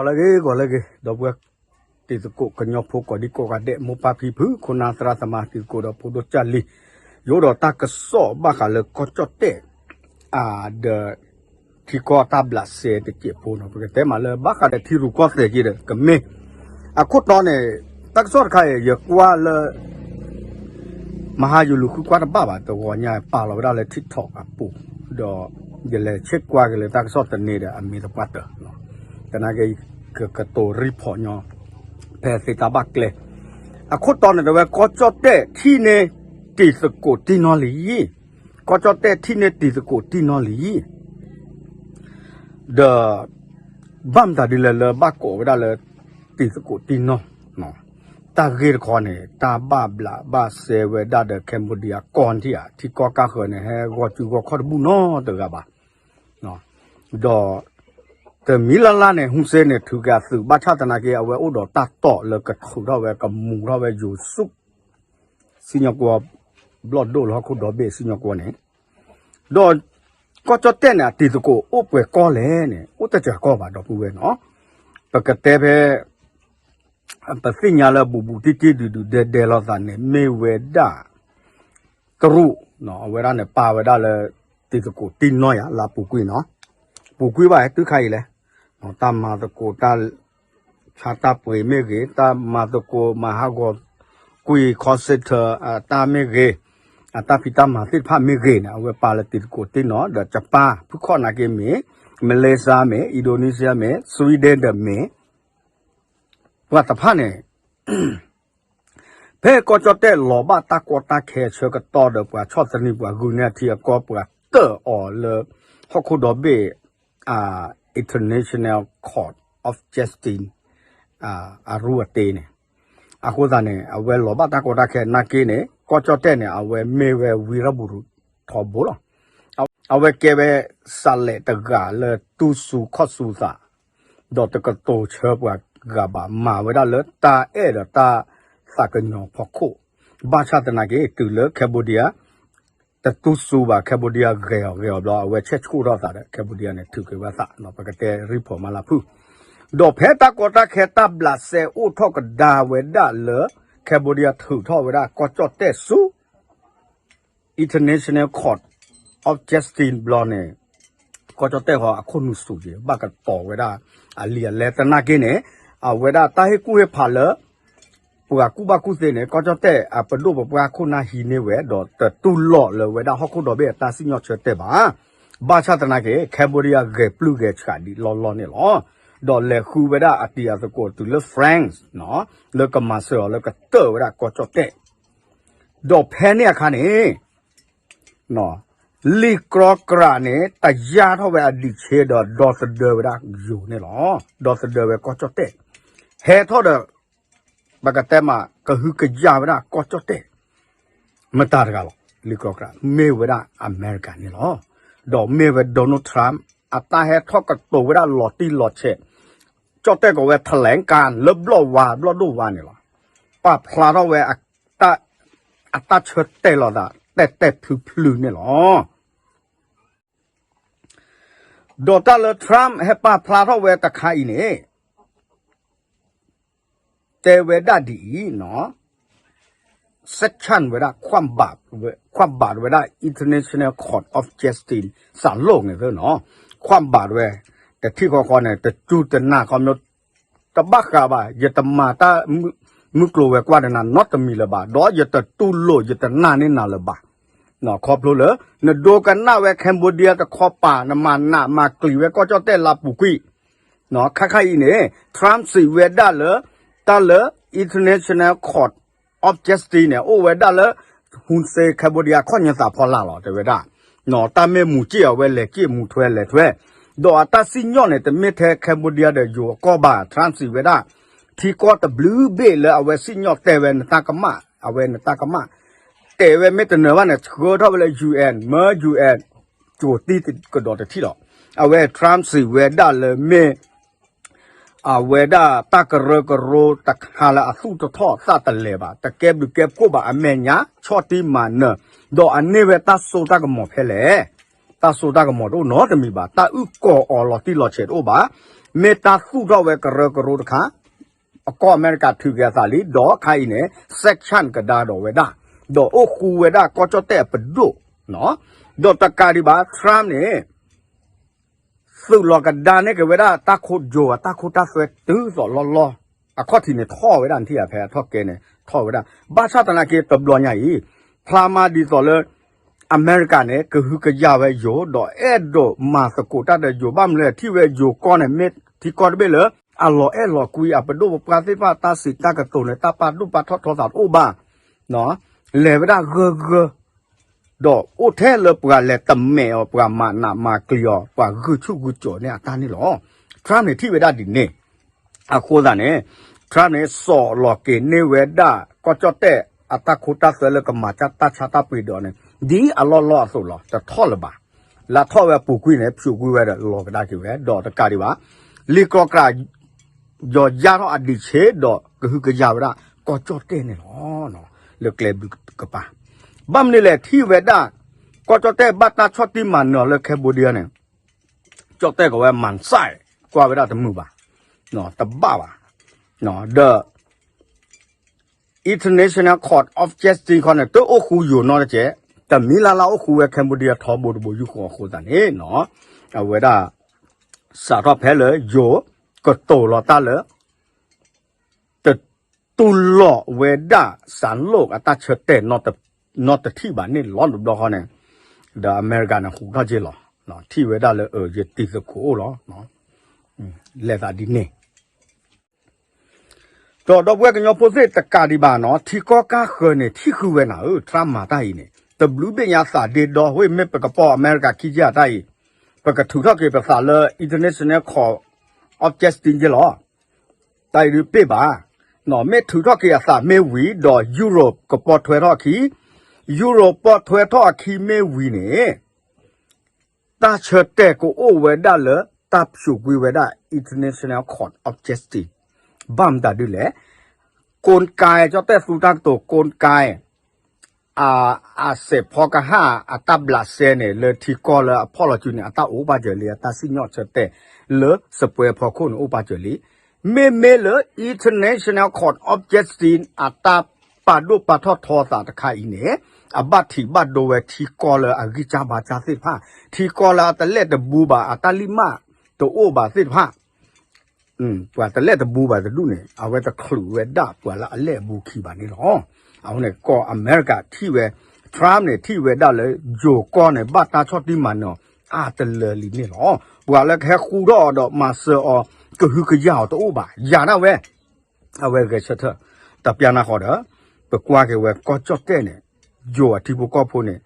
ဂီၤလၢဂ့ၤ ဂီၤလၢဂ့ၤ ဒီပုၢ်ဝဲၢ် တံၤသကိးကညီဖိကိးဒံကိးဂၤဒဲး မိၢ်ပၢ်ဖံဖု ခိၣ်နၢ်သရၣ်သမါ တံၤသကိးဒီးဖိဒိၣ်ကၢ်လံၤ ယအိၣ်ဒီးတၢ်ကစီၣ်ဘၣ်ဃးလၢကီၢ်ကၠီၣ်တဲၣ် အဒီး ထံကီၢ်တၢ်ဘျးစဲတစဲးဖိနီၤ ပကတဲမးလၢဘၣ်ဃးဒီးထံရူၢ်ကီၢ်သဲးက့ဒီး ကမ့ၢ် အခိၣ်တီန့ၣ် တၢ်ကစီၣ်တခါအံၤ ယကွၢ်လၢ မဟါယလူၤဃုကွၢ်တဘၣ်ဘၣ် တဂီၤညါပာ်လီၤဝဲဒၣ်လၢ TikTok အပူၤ ဒီးယလဲၤဆ့ၣ်ကွၢ်က့ၤလၢတၢ်ကစီၣ်သန့ဒီးအမ့ၢ်တပှၢ်တၢၢ် သနာ်က့ ကကတိၤ report ညီ ဖဲသ့တၢ်ဘၣ်ကျဲ အခိၣ်တီန့ၣ်တဲဝဲ ကီၢ်ကၠီၣ်တဲၣ်ထံၣ်န့ၢ် တံၤသကိးတံၢ်နီၢ်လံ ကီၢ်ကၠီၣ်တဲၣ်ထံၣ်န့ၢ်တံၤသကိးတံၢ်နီၢ်လံ ဒီး ဘၣ်မတၤဒ်လဲၣ်လၢဘၣ်ကိးဝဲဒၣ်လၢ တံၤသကိးတံၢ်နီၢ် တၢ်ဂ့ၢ်တခီန့ၣ် တၢ်ဘၣ်ဘျးဘၣ်စဲဝဲဒၣ်ဒီး Cambodia ကီၢ်ထံၣ်ဧါ ထံကီၢ်ကၢ်ဃၢၤန့ၣ် ဟဲဂီၢ်စုဂီၢ်ခီၣ်တဘူၣ်နီတဂၤဘၣ် ဒီး တမံၤလၢ်လၢ်န့ၣ် ဟူစ့န့ၣ် ထုးက့ၤအသုး ဘၣ်ဆၣ်သနာ်က့ အဝဲအိၣ်ဒီးတၢ်တိာ်လၢကထုးထီၣ်ဝဲ ကမူးထီၣ်ဝဲယိၤစူး စံၣ်ညီၣ်ကွီၢ် ဘျီၣ်ဒိၣ်လၢဟီၣ်ခိၣ်ဒီဘ့ၣ်စံၣ်ညီၣ်ကွီၢ်န့ၣ် ဒီး ကီၢ်ကၠီၣ်တဲၣ်န့ၣ် အတံၤသကိးအိၣ်ပှဲၤကီၢ်လဲၣ်န့ၣ် အိၣ်တစှၤကီၢ်ဘၣ်ဒီပုၢ်ဝဲၢ်နီၤ ပကတဲဖဲ ပသ့ၣ်ညါလၢဘူးဘူးတံၢ်တံၢ်ဒုးဒုးဒဲဒဲလိာ်သးန့ၣ် မ့ၢ်ဝဲဒၣ် တရူး အဝဲဒၣ်န့ၣ် ပာ်ဝဲဒၣ်လၢ တံၤသကိးတံၢ်နီၢ်ယၤ လၢအပူၤကွံာ်နီၤ ပူၤကွံာ်ဘၣ်တုၤခါအံၤလဲၣ် တၢ်မၤသကိးတၢ် ဆါတၢ်ပှ့ၤမ့ၢ်ဂ့ၤ တၢ်မၤသကိးမၤဟးဂီၤကွံာ် call center တၢ်မ့ၢ်ဂ့ၤ အတၢ်ဖံးတၢ်မၤသ့ၣ်တဖၣ်မ့ၢ်ဂ့ၤန့ၣ် အဝဲပာ်လၢတံၤသကိးတံၢ်နီၢ် ဒီး Japan ဖုခီၣ်နာ်က့မ့ၢ် Malaysia မ့ၢ် Indonesia မ့ၢ် Sweden ဒီးမ့ၢ် ပှၤတဖၣ်န့ၣ် ဖဲကီၢ်ကၠီၣ်တဲၣ်လီၤဘၣ်တၢ်ကီတၢ်ခဲဆၢကတီၢ်ဒီး ပှၤဆီၣ်သနံးပှၤဂုာ်န့ၢ်အထံအကီၢ် ပှၤတၢၣ်အီၤလၢ ဟီၣ်ခိၣ်ဒီဘ့ၣ် International Court of Justice အရူအတ့န့ၣ် အဃိသတးန့ၣ် အဝဲလီၤဘၣ်တၢ်ကီတၢ်ခဲနာ်က့န့ၣ် ကီၢ်ကၠီၣ်တဲၣ်န့ၣ် အဝဲမ့ၢ်ဝဲဝံရဘူးရူးထီဘိလီၤ. အဝဲကဲဝဲစးလဲးတဂၤလၢတူၢ်စူၤခီၣ်စူၤသး ဒီးတကတိၤဆၢပှၤဂၤဘၣ် မၤဝဲဒၣ်လၢတၢ်အဲၣ်ဒီးတၢ်သးကညီၤဖီခိၣ် ဘၣ်ဆၣ်သနာ်က့ တုၤလၢ Cambodia တတူၢ်စူၤဘၣ် Cambodia ဂဲၤအီၤဂဲၤအီၤဘျီ အဝဲဆဲးဆူၣ်ထီၣ်သးဒီး Cambodia န့ၣ် ထုးက့ၤဝဲသး ပကတဲ report မၤလၢဖုၣ် ဒီးဖဲတၢ်ကီတၢ်ခဲတၢ်ဘျးစဲအိၣ်ထီၣ်ကဒါဝဲဒၣ်လၢ Cambodia ထုးထီၣ်ဝဲဒၣ်ကီၢ်ကၠီၣ်တဲၣ်ဆူ International Court of Justice ဘျီန့ၣ် ကီၢ်ကၠီၣ်တဲၣ်ဃီအခိၣ်နူာ်စူၤက့ၤ ဘၣ်ကတီၤဝဲဒၣ်အလံာ်အလဲသနာ်က့န့ၣ် အဝဲဒၣ်တၢ်ဟ့ၣ်ကူၣ်ဟ့ၣ်ဖးလၢ ပှၤကူၣ်ဘၣ်ကူၣ်သ့န့ၣ် ကီၢ်ကၠီၣ်တဲၣ်အပဒိၣ်ပပှၢ်ခိၣ်နၢ်ဟံးန့ၢ်ဝဲ ဒီးတတူၢ်လိာ်လၢဝဲဒၣ်ဟီၣ်ခိၣ်ဒီဘ့ၣ်အတၢ်စံၣ်ညီၣ်ဆၢတဲာ်ဘၣ်. ဘၣ်ဆၣ်သနာ်က့ Cambodia ဂဲၤပျုၢ်ဂဲၤဆှးဒံးလီၢ်လီၢ်န့ၣ်လီၤ. ဒီးလဲၤဃုဝဲဒၣ်အတံၤအသကိးတုၤလၢ France လၢကမၤစၢၤအီၤလၢကတၢၣ်ဝဲဒၣ်ကီၢ်ကၠီၣ်တဲၣ် ဒီးဖဲန့ၣ်အခါန့ၣ် လံာ်ကြီကြးန့ၣ် တယာ်ထီၣ်ဝဲအဒံးဆ့ဒီး ဒီသဒၢဝဲဒၣ်ယိၤန့ၣ်လီၤ. ဒီသဒၢဝဲကီၢ်ကၠီၣ်တဲၣ် ဟဲထီၣ်ဒီး ပကတဲမး ကဟုကယာ်ဝဲဒၣ်ကီၢ်ကၠီၣ်တဲၣ် မတၤတဂၤလီၤ. လံာ်ကြီကြး မ့ၢ်ဝဲဒၣ်အမဲရကၤန့ၣ်လီၤ. ဒီးမ့ၢ်ဝဲ Donald Trump အတၢ်ဟဲထီၣ်ကတိၤဝဲဒၣ်လီၤတံၢ်လီၤဆဲး ကၠီၣ်တဲၣ်ကိးဝဲ แถลงการณ์ လၢဘျီၣ်ဝါ ဘျီၣ်ဒိၣ်ဝါန့ၣ်လီၤ. ပာ်ဖျါထီၣ်ဝဲ အတၢ်ဆၢတဲာ်လီၤသး တဲာ်တဲာ်ဖျုးဖျုးန့ၣ်လီၤ. ဒီးတၢ်လၢ Trump ဟဲပာ်ဖျါထီၣ်ဝဲတခါအံၤန့ၣ် တဲဝဲဒၣ်ဒ်အံၤနီၤ sanction ဝဲဒၣ် ความบาด ဝဲဒၣ် International Court of Justice စးလိၣ်န့ၣ်သနီၤ ความบาด ဝဲ တထံၣ်ဃီဃီန့ၣ် တစူၢ်တနာ်ခီ တဘၣ်ဃးဘၣ် ယတမၤတၢ်မုၢ်ကျိၤဝဲၤကွာ်ဒီးနၤနီတမံၤလၢၤဘၣ် ဒီးယတတူၢ်လိာ်ယတနာ်န့ၢ်နၤလၢၤဘၣ်. ခီဖျိလၢ နဒိကနၣ်ဝဲ Cambodia တခီပၤ နမၤနးမၤကျံၤဝဲကီၢ်ကၠီၣ်တဲၣ်လၢပူၤကွံာ် ခါခါအံၤန့ၣ် Trump စံးဝဲဒၣ်လၢ တၢ်လၢ International Court of Justice န့ၣ် အိၣ်ဝဲဒၣ်လၢ Hun Sen Cambodia ခီၣ်ညါသးဖီလာ်လီၤ တဲဝဲဒၣ် တၢ်မ့ၢ်မူၤစ့ၣ်အီၤဝဲလဲၤစ့ၣ် မူၤထွဲလဲၤထွဲ ဒီးအတၢ်စံၣ်ညီၣ်န့ၣ် တမ့ၢ်ထဲ Cambodia ဒီးယိၤအကီၢ်ဘၣ် Trump စံးဝဲဒၣ် ထံကီၢ်တဘျုးဘ့ၣ်လၢအဝဲစံၣ်ညီၣ်တဲဝဲနတၢ်ကမၣ် အဝဲနတၢ်ကမၣ် တဲဝဲမ့ၢ်တနၢၤဘၣ်န့ၣ် ဆှၢထီၣ်ဝဲလၢ UN မၢ UN ကိၤတံၢ်ကဒီးတထံၣ်လီၤ. အဝဲ Trump စံးဝဲဒၣ်လၢမ့ၢ် အဝဲဒၣ်တၢ်ကရၢကရိတခါလၢအသူၣ်တထီၣ်သးတလဲၤဘၣ် တကဲဘျုးကဲဖှိၣ်ဘၣ်အမဲာ်ညါ ဆီၣ်တံၢ်မၤနၢၤ ဒီးအန့ၢ်ဝဲတၢ်စိတၢ်ကမီၤဖဲလဲၣ် တၢ်စိတၢ်ကမီၤတအိၣ်နီတမံၤဘၣ် တၢ်အုၣ်ကီၤအီၤလီၤတံၢ်လီၤဆဲးတအိၣ်ဘၣ် မ့ၢ်တၢ်သူၣ်ထီၣ်ဝဲကရၢကရိတခါ, အကီၢ်အမဲရကၤထုးက့ၤအသးလံ, ဒီးခါအံၤန့ၣ် sanction ကဒါဒီးဝဲဒၣ်, ဒီးအိၣ်ဃူဝဲဒၣ်ကီၢ်ကၠီၣ်တဲၣ်အပဒိၣ်, ဒီးတကးဒံးဘၣ် Trump န့ၣ် သုးလီၤကဒါန့ၢ်က့ၤဝဲဒၣ်တၢ်ခိၣ်ယိၤ တၢ်ခိၣ်တၢ်သွဲတုၤသိးလီၢ်လီၢ်, အခီၣ်ထံးန့ၣ်ထီၣ်ဝဲဒၣ် နထံၣ်အဖဲအထီၣ်ကဲန့ၣ် ထီၣ်ဝဲဒၣ်, ဘၣ်ဆၣ်သနာ်က့တဘျီညါအံၤ ဖျါမးဒ်သိးလၢ အမဲရကၤန့ၣ် ကဟုကယာ်ဝဲယိၤ ဒီးအဲၣ်ဒိးမၤသကိးတၢ်ဒီးယိၤ ဘၣ်မနုၤလဲၣ် ထံၣ်ဝဲယိၤကီၢ်န့ၣ် မ့ၢ်ထံကီၢ်တဘ့ၣ်လၢ အလီၤအဲၣ်လီၤကွံအပဒိၣ်ပပှၢ်သ့ၣ်တဖၣ် တၢ်စံးတၢ်ကတိၤန့ၣ် တၢ်ပာ်ဒိၣ်ပာ်ထီၣ်ထီသးတအိၣ်ဘၣ်, လဲၤဝဲဒၣ်ဂၢၢ်ဂၢၢ် ဒီးအိၣ်ထဲလၢပှၤလဲၤတမဲာ်အီၤ ပှၤမၤနးမၤကျံၤအီၤ ပှၤဂုာ်ဆူၣ်ဂုာ်ကၠီၤန့ၢ်အတၢ်န့ၣ်လီၤ. Trump န့ၣ်ထံၣ်ဝဲဒၣ်ဒ်န့ၣ်, အဃိသတးန့ၣ် Trump န့ၣ် စိာ်လီၤက့ၤန့ၢ်ဝဲဒၣ် ကီၢ်ကၠီၣ်တဲၣ်အတၢ်ခိတၢ်သွဲလၢကမၤတၢ်ဆါတၢ်ပှ့ၤဒီးန့ၣ် ဒ်အလီၢ်လီၢ်အသိးလီၤ. တထီၣ်လၢၤဘၣ်. လၢထီၣ်ဝဲအပူၤကွံာ်န့ၣ် ဖၠူးကွံာ်ဝဲဒီးလီၤကဒါက့ၤဝဲ ဒီးတကးဒံးဘၣ် လံာ်ကြီကြး ယီၤယါထီၣ်အဒံးဆ့ဒီးကဟုကယာ်ဝဲဒၣ် ကီၢ်ကၠီၣ်တဲၣ်န့ၣ်လီၤ. လၢကျဲဘျုးကပၤ ဘၣ်မနုၤလဲၣ် ထံၣ်ဝဲဒၣ် ကီၢ်ကၠီၣ်တဲၣ်ဘၣ်တၢ်ဆီၣ်တံၢ်မၤနၢၤလၢ Cambodia န့ၣ် ကၠီၣ်တဲၣ်ကဝဲမၤစၢ် ကွၢ်ဝဲဒၣ်တမုာ်ဘၣ်, တဘၣ်ဘၣ်, ဒီး International Court of Justice ခီန့ၣ် တအိၣ်ဃူယိၤနီတကဲး, တမံၤလၢ်လၢ်အိၣ်ဃူဝဲ Cambodia ထီဘိတဘိယူၢ်ဃီအဃိသတးန့ၣ် အဝဲဒၣ် စးထီၣ်ဖဲလၢယိၤ ကတိၤလီၤတၢ်လၢ တတူၢ်လိာ်ဝဲဒၣ် စးလိာ်အတၢ်ဆၢတဲာ် နီတထံၣ်ဘၣ်န့ၣ်လီၤ. တဘျီဃီန့ၣ် ဒီးအမဲရကၤန့ၣ် ဟူးထီၣ်က့ၤလီၤ, ထံၣ်ဝဲဒၣ်လၢ ယတံၤသကိးအိၣ်လီၤ, လဲၤသးဒ်န့ၣ် ဒီးဒီပုၢ်ဝဲၢ်ကညီဖိသ့ၣ်တကးဒံးဘၣ်နီၤ, ထံကီၢ်ကၢ်ဃၢၤန့ၣ် ထံၣ်ဃုာ်ဝဲနၤဧၢ, Trump မၤတၢ်အံၤန့ၣ် တဘျုးဘ့ၣ်ညါသးဒ့ဒီ, ဝ့ၢ်မ့ၢ်ပကပိာ်အမဲရကၤခံကယၤတၢ်အံၤ, ပကထုးထီၣ်က့ၤပသးလၢ International Court of Justice က့ၤလီၤ. တၢ်အံၤဒုးပ့ၢ်ဘၣ်, မ့ၢ်ထုးထီၣ်က့ၤအသးမ့ၢ်ဝံၤဒီး Europe ကပိာ်ထွဲထီၣ်အခံ, Europe ပိာ်ထွဲထီၣ်အခံမ့ၢ်ဝံၤန့ၣ် တၢ်ဆၢတဲာ်ကအိၣ်ဝဲဒၣ်လၢ တၢ်ဖျိးကွံာ်ဝဲဒၣ် International Court of Justice, ဘၣ်မတၤဒ်လဲၣ်, ကိကဲ ကၠီၣ်တဲၣ်သူတၢ်ကတိၤ ကိကဲ အစဲးဖီကဟၣ်အတၢ်ဘျးစဲန့ၣ် လၢထံကီၢ်လၢအဖီၣ်လီၤစုန့ၣ် အတၢ်အိၣ်ဘၣ်စၢၤလံ အတၢ်စံၣ်ညီၣ်ဆၢတဲာ် လၢစပွဲအဖီခိၣ်န့ၣ် အိၣ်ဘၣ်စၢၤလံ. မ့မ့ၢ်လၢ International Court of Justice အတၢ်ပာ်ဒိၣ်ပာ်ထီၣ်ထီသးတခါအံၤန့ၣ် အဘၣ်ထံးဘၣ်ဒိဝဲထံကီၢ်လၢအဂံၢ်စၢ်ဘါစၢ်သ့ၣ်တဖၣ်, ထံကီၢ်လၢအတလဲၣ်တဘူးဘၣ် အတၢ်လံၢ်မၢ်တအိၣ်ဘၣ်သ့ၣ်တဖၣ် ပှၤတလဲၣ်တဘူးဘၣ်တဒူၣ်န့ၣ် အဝဲတချုးဝဲဒၣ်ပှၤလၢအလဲၣ်အဘူးခံဘၣ်န့ၣ်လီၤ. အဃိန့ၣ် ကီၢ်အမဲရကၤထံၣ်ဝဲ Trump န့ၣ် ထံၣ်ဝဲဒၣ်လၢယိၤကီၢ်န့ၣ် ဘၣ်တၢ်ဆီၣ်တံၢ်မၤနၢၤအီၤအါတလၢလံန့ၣ်လီၤ. ပှၤလၢကဟဲဃူထီၣ်အီၤဒီးမၤစၢၤအီၤ ကဟုကယာ်အီၤတအိၣ်ဘၣ် ယၤဒၣ်ဝဲ အဝဲဂဲၤဆၢထၢၣ် တပျၢ်နၢ်ဃီဒီး ပကွၢ်က့ၤဝဲကီၢ်ကၠီၣ်တဲၣ်န့ၣ် ယိၤအထံဖိကီၢ်ဖိန့ၣ်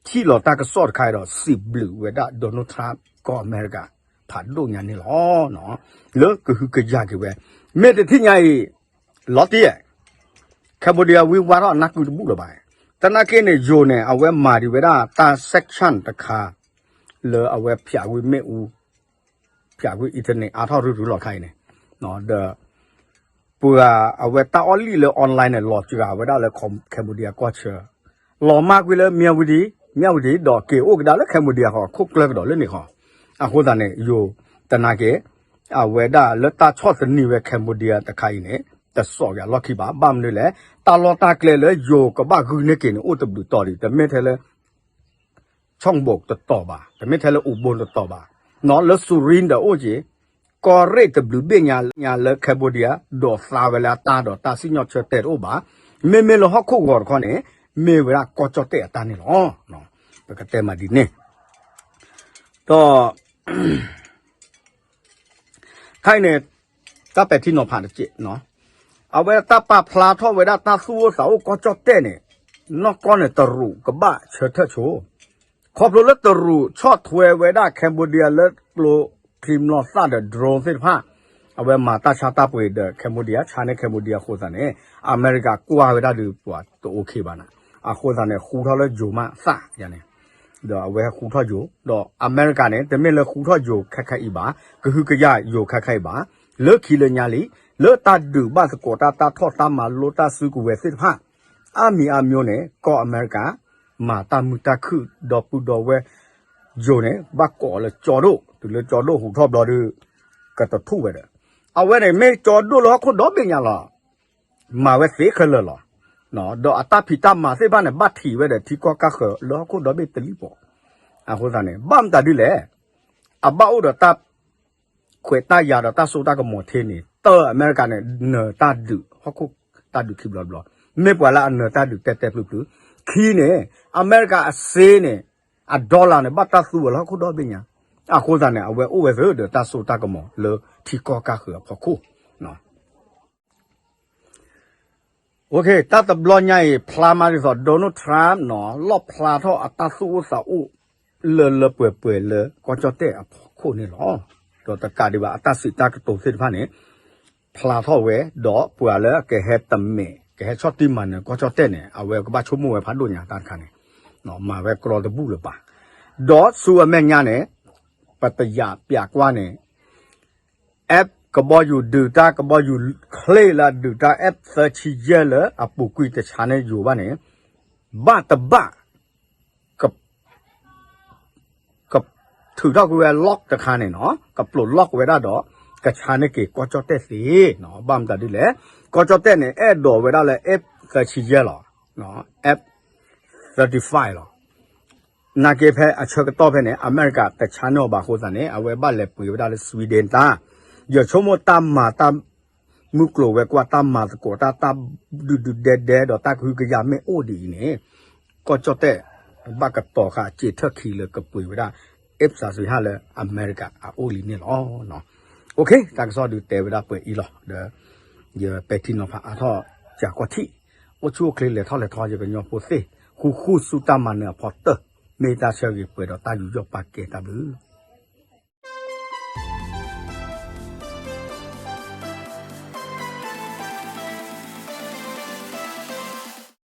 ထံၣ်လီၤတၢ်ကစီၣ်တခါဒီး စံးဘျုးဝဲဒၣ် Donald Trump ကီၢ်အမဲရကၤ ဖးဒိၣ်ညါန့ၣ်လီၤ. လၢကဟုကယာ်က့ၤဝဲ မ့ၢ်တထံၣ်ညါအံၤ လီၤတံၢ် Cambodia ဝံဝါထီၣ်အနၢ်ကုတဘူၣ်လၢၤဘၣ်. သနာ်က့န့ၣ် ယိၤန့ၣ် အဝဲမၤဒံးဝဲဒၣ်တၢ် sanction တခါ လၢအဝဲဖၠးကွံာ်မ့ၣ်အူ ဖၠးကွံာ် internet အါထီၣ်ရုရုလီၤခါအံၤန့ၣ် ဒီး ပှၤအဝဲတၢ်အီၣ်လံၣ်လၢ online န့ၣ် လီၤစှၤဝဲဒၣ်လၢ Cambodia ကီၢ်ဆၢ လီၤမၢ်ကွံာ်လၢ မၠၣ်ဝတံၣ် မၠၣ်ဝတံၣ် ဒီးက့ၤအိၣ်ကဒါလၢ Cambodia ဃီ ခိၣ်ကျၢၢ်ကဒီးလၢန့ၣ်ဃီ. အဃိသတးန့ၣ် ယိၤတနာ်က့ အဝဲဒၣ်လၢတၢ်ဆီၣ်သနံးဝဲ Cambodia တခါအံၤန့ၣ် တစိာ်က့ၤအလီၢ်ခံဘၣ်. ဘၣ်မနုၤလဲၣ် တၢ်လီၢ်တၢ်ကျဲလၢယိၤကဘၣ်ဂုာ်န့ၢ်က့ၤန့ၣ် အိၣ်တဘျုးတီၤဒံး တမ့ၢ်ထဲလၢ ဆီၣ်ဘိးတတီၤဘၣ်, တမ့ၢ်ထဲလၢအိၣ်ဘိတတီၤဘၣ်, လၢ Surin ဒီးအိၣ်က့ၤ, ကီၢ်ရ့ၣ်တဘျုးဘ့ၣ်ညါလၢ Cambodia ဒိးသါဝဲလၢအတၢ်ဒီးတၢ်စံၣ်ညီၣ်ဆၢတဲာ်တအိၣ်ဘၣ်. မ့မ့ၢ်လၢဟီၣ်ခိၣ်ဂီၤတခီန့ၣ် မ့ၢ်ဝဲဒၣ်ကီၢ်ကၠီၣ်တဲၣ်အတၢ်န့ၣ်လီၤ. ပကတဲမးဒ်န့ၣ် ဒီး ခဲအံၤန့ၣ် တၢ်ပဲာ်ထံနီၤဖးတက့ၢ်, အဝဲတၢ်ပာ်ဖျါထီၣ်ဝဲဒၣ်တၢ်သူၣ်အိၣ်သးအိၣ်ကီၢ်ကၠီၣ်တဲၣ်န့ၣ် နီၢ်ကီၢ်န့ၣ် တရူးကဘၣ်ဆၢထၢၣ်ဆိ, ခီဖျိလၢတရူးဆီၣ်ထွဲဝဲဒၣ် Cambodia လၢကျိချံမျိာ်သၣ်ဒီး drone သ့ၣ်တဖၣ်, အဝဲမၤတၢ်ဆါတၢ်ပှ့ၤဒီး Cambodia ဆါန့ၢ် Cambodia အဃိသတးန့ၣ် အမဲရကၤကွၢ်ဝဲဒၣ်ဒီးပှၤတအိၣ်ခ့ဘၣ်န့ၣ်, အဃိသတးန့ၣ် ဃူထီၣ်လၢယိၤမးသၣ်ယၤန့ၣ် ဒီးအဝဲဟဲဃူထီၣ်ယိၤ, ဒီးအမဲရကၤန့ၣ် တမ့ၢ်လၢဃူထီၣ်ယိၤခဲခဲအံၤဘၣ်, ကဟုကယာ်ယိၤခဲခဲအံၤဘၣ်, လၢခံလၢညါလံ, လၢတၢ်ဒုးဘၣ်သကိးတၢ်တၢ်ထီၣ်တၢ်မၤလိတၢ်စုကဝဲၤသ့ၣ်တဖၣ်, အါမံၤအါမျိၤန့ၣ် ကီၢ်အမဲရကၤ မၤတၢ်မုာ်တၢ်ခုၣ်ဒီပုၢ်ဒီဝဲၢ်ယိၤန့ၣ် ဘၣ်ကိးလၢကၠီဒိၣ်, တုၤလၢကၠီဒိၣ်ဟူးထီၣ်ဘျီဒီး ကတထူၣ်ဝဲဒီး အဝဲန့ၣ်မ့ၢ်ကၠီဒိၣ်လၢဟီၣ်ခိၣ်ဒီဘ့ၣ်ညါလီၤ. မၤဝဲသ့ခဲလၢာ်လီၤ. ဒီးအတၢ်ဖံးတၢ်မၤသ့ၣ်တဖၣ်န့ၣ် ဘၣ်ထံးဝဲဒီးထံကီၢ်ကၢဃၢၤလၢဟီၣ်ခိၣ်ဒီဘ့ၣ်တလံၣ်ပီၤ. အဃိသတးန့ၣ် ဘၣ်မတၤဒ်လဲၣ်, အဘၣ်အိၣ်ဒီးတၢ်ခွဲးတၢ်ယာ်ဒီးတၢ်စိတၢ်ကမီၤထဲန့ၣ် တၢ်အမဲရကၤန့ၣ် နၢၤတၢ်ဒုး ဟီၣ်ခိၣ်တၢ်ဒုးခံဘျီဘျီ, မ့ၢ်ပှၤလၢအနၢၤတၢ်ဒုးတဲတဲပျုၤပျုၤ, ခံန့ၣ် အမဲရကၤအစ့န့ၣ် အ dollar န့ၣ် ဘၣ်တၢ်သူဝဲလၢဟီၣ်ခိၣ်ဒီဘ့ၣ်ညါ, အဃိသတးန့ၣ် အဝဲအိၣ်ဝဲသ့ဒီးတၢ်စိတၢ်ကမီၤလၢထံကီၢ်ကၢဃၢၤအဖီခိၣ် တၢ်တဘျီညါအံၤ ဖျါမးဒ်သိး Donald Trump နီၤ လီၣ်ဖျါထီၣ်အတၢ်သူၣ်အိၣ်သးအိၣ် လၢလၢပှဲၤပှဲၤလၢကီၢ်ကၠီၣ်တဲၣ်အဖီခိၣ်န့ၣ်လီၤ. ဒီးတကးဒံးဘၣ် အတၢ်စံးတၢ်ကတိၤသ့ၣ်တဖၣ်န့ၣ် ဖျါထီၣ်ဝဲ ဒီးပှၤလၢကဟဲတမဲာ် ကဟဲဆီၣ်တံၢ်မၤနၢၤကီၢ်ကၠီၣ်တဲၣ်န့ၣ် အဝဲကဘၣ်ဆိကမိၣ်ဝဲဖးဒိၣ်ညါတၢ်တခါန့ၣ် မၤဝဲကြီတဘူၣ်လၢၤဘၣ်. ဒီးဆူအမဲာ်ညါန့ၣ် ပတယာ်ပျးကွၢ်န့ၣ် F ကဘီယူၤဒုးတၢ် ကဘီယူၤချ့လၢအဒုးတၢ် F thirty jet လၢအပူၤကွံာ်တဆါန့ၣ်ယိာ်ဘၣ်န့ၣ် ဘၣ်တဘၣ် ကထုးထီၣ်ကွံာ်ဝဲ lock တခါန့ၣ်နီၤ ကပျိး lock ဝဲဒၣ်ဒီး ကဆါန့ၢ်က့ၤကီၢ်ကၠီၣ်တဲၣ်သ့နီၤ. ဘၣ်မတၤဒ်လဲၣ်, ကီၢ်ကၠီၣ်တဲၣ်န့ၣ် အဲၣ်ဒိးဝဲဒၣ်လၢ F thirty jet လီၤ, F thirty-five လီၤ. နာ်က့ဖဲအဆၢကတီၢ်ဖဲန့ၣ် အမဲရကၤတဆါန့ၢ်အီၤဘၣ်အဃိသတးန့ၣ် အဝဲဘၣ်လဲၤပှ့ၤဝဲဒၣ်လၢ Sweden တၢ်, ယဆိကမိၣ်တၢ်မၤတၢ် မုၢ်ကျိၤဝဲၤကွာ်တၢ်မၤသကိးတၢ် တၢ်ဒုးဒုးဒဲဒဲဒီးတၢ်ကဟုကယာ်မ့ၢ်အိၣ်ဒ်အံၤန့ၣ် ကီၢ်ကၠီၣ်တဲၣ် ဘၣ်ကတီၤဃာ်စ့းထၢၣ်ခံလၢကပှ့ၤဝဲဒၣ် F thirty-five လၢအမဲရကၤအအိၣ်လံန့ၣ်လီၤ. တၢ်ကစီၣ်ဒုးတဲဝဲဒၣ်ပှဲၤအံၤလီၤ. ဒီးယပဲာ်ထံနီၤဖးအါထီၣ်စှၤကီၢ်ထံး, အိၣ်ဆူၣ်အိၣ်ချ့လဲၤထီၣ်လဲၤထီ ယကညီဖိသ့ၣ် ဃူဃူဆူတၢ်မၤနၢၤအဖီတၢၢ်, မ့ၢ်တၢ်ဆၢဂ့ၤပှဲၤဒီးတၢ်ယူးယီၣ်ပာ်ကဲတၢ်ဘျုး